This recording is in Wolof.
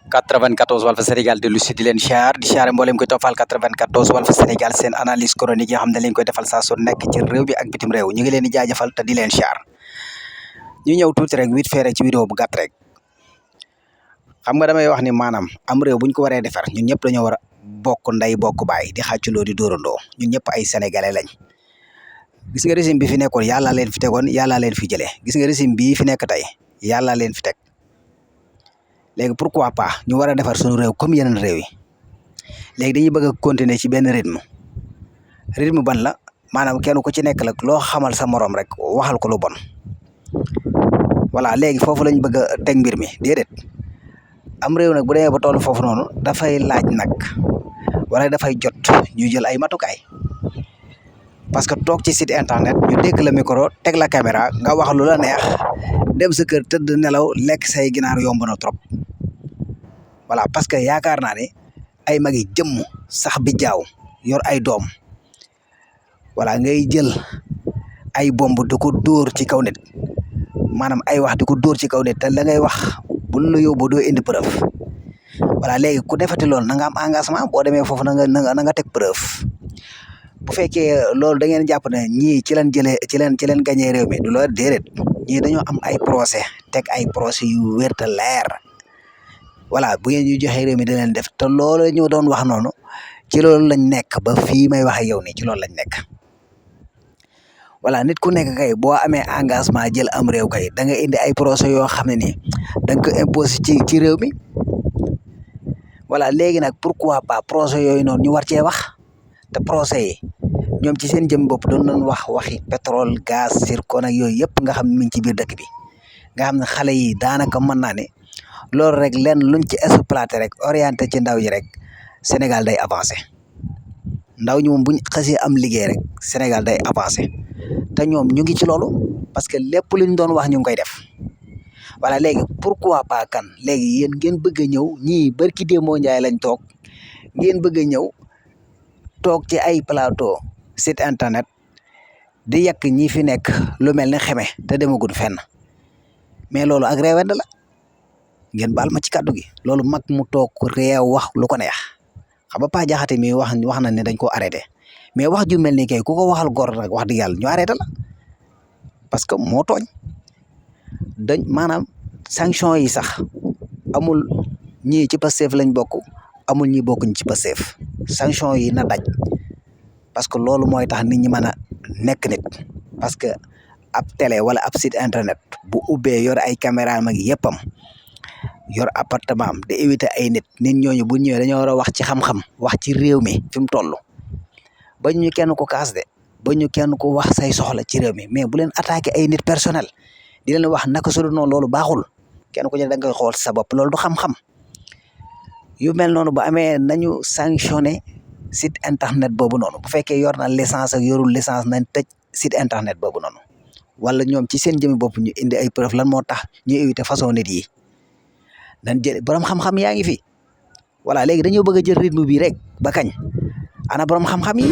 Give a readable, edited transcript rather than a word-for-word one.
94 Walf Sénégal dellu si di leen di siyaare mboolem koy toppal 94 Walf Sénégal seen analyse chronique yi nga xam ne leen koy defal saa su nekk ci réew bi ak bitim réew ñu ngi leen di jaajëfal te di leen siyaar ñu ñëw tuuti rek wit feere ci vidéo bu gàtt rek xam nga damay wax ni maanaam am réew buñ ko waree defar ñun ñëpp dañoo war a bokk nday bokk baay di xàccundoo di dóorandoo ñun ñëpp ay sénégalais lañ gis nga régime bi fi nekkoon yàlla leen fi tegoon yàlla leen fi jëlee gis nga régime bii fi nekk tey yàlla leen fi teg léegi pourquoi pas ñu war a defar suñu réew comme yeneen réew yi léegi dañuy bëgg a continuer ci benn rythme ban la maanaam kenn ku ci nekk la loo xamal sa morom rek waxal ko lu bon voilà léegi foofu lañ bëgg a teg mbir mi déedéet am réew nag bu demee ba toll foofu noonu dafay laaj nag wala dafay jot ñu jël ay matukaay parce que toog ci site internet ñu dégg la micro teg la caméra nga wax lu la neex dem sa kër tëdd nelaw lekk say ginaar yomb na trop voilà parce que yaakaar naa ne ay magi jëmm sax bi jaaw yor ay doom voilà ngay jël ay bomb di ko dóor ci kaw nit maanaam ay wax di ko dóor ci kaw nit te la ngay wax bu la yóbbu doo indi preuve voilà léegi ku defati loolu na nga am engagement boo demee foofu na nga teg preuve bu fekkee loolu da ngeen jàpp ne ñii ci leen jëlee ci leen gañee réew mi du loolu déedéet ñii dañoo am ay procès teg ay procès yu wér te leer voilà bu ngeen ñu joxee réew mi da leen def te loolu ñu doon wax noonu ci loolu lañ nekk ba fii may wax ak yow nii ci loolu lañ nekk voilà nit ku nekk kay boo amee engagement jël am réew kay da nga indi ay procès yoo xam ne nii da nga ko imposé ci réew mi voilà léegi nag pourquoi pas procès yooyu noonu ñu war cee wax te procès yi ñoom ci seen jëm bopp doon nañ wax waxi pétrole gaz zircon ak yooyu yëpp nga xam ne mi ngi ci biir dëkk bi nga xam ne xale yi daanaka mën naa ne loolu rek lenn luñ ci exploité rek orienté ci ndaw yi rek Sénégal day avancé ndaw ñi moom buñ xasee am liggéey rek Sénégal day avancé te ñoom ñu ngi ci loolu parce que lépp luñ doon wax ñu ngi koy def voilà léegi pourquoi pas kan léegi yéen ngeen bëgg a ñëw ñii barki démoo Njaay lañ toog ngeen bëgg a ñëw toog ci ay plateau site internet di yàq ñi fi nekk lu mel ni xeme te demagul fenn mais loolu ak réewande la ngeen baal ma ci kàddu gi loolu mag mu toog réew wax lu ko neex xam nga Pa Jaxate mi wax na ne dañ ko arrêté mais wax ju mel ni kay ku ko waxal gor nag wax dëgg yàlla ñu arrêté la parce que moo tooñ dañ maanaam sanction yi sax amul ñii ci Pastef lañ bokk amul ñi bokkuñ ci Pastef sanction yi na daj parce que loolu mooy tax nit ñi mën a nekk nit parce que ab télé wala ab site internet bu ubbee yor ay caméra mag yëppam yor appartement am di éviter ay nit ñooñu bu ñëwee dañoo war a wax ci xam-xam wax ci réew mi fi mu toll ba ñu kenn ko kaas de ba ñu kenn ko wax say soxla ci réew mi mais bu leen attaqué ay nit personnel di leen wax naka su dul noonu loolu baaxul kenn ku ci da nga koy xool sa bopp loolu du xam-xam yu mel noonu bu amee nañu sanctionné site internet boobu noonu bu fekkee yor na licence ak yorul licence nañ tëj site internet boobu noonu wala ñoom ci seen jëmi bopp ñu indi ay preuve lan moo tax ñu éviter façon nit yi dañ jël borom xam-xam yaa ngi fi voilà léegi dañoo bëgg a jël rythme bi rek ba kañ ana borom xam-xam yi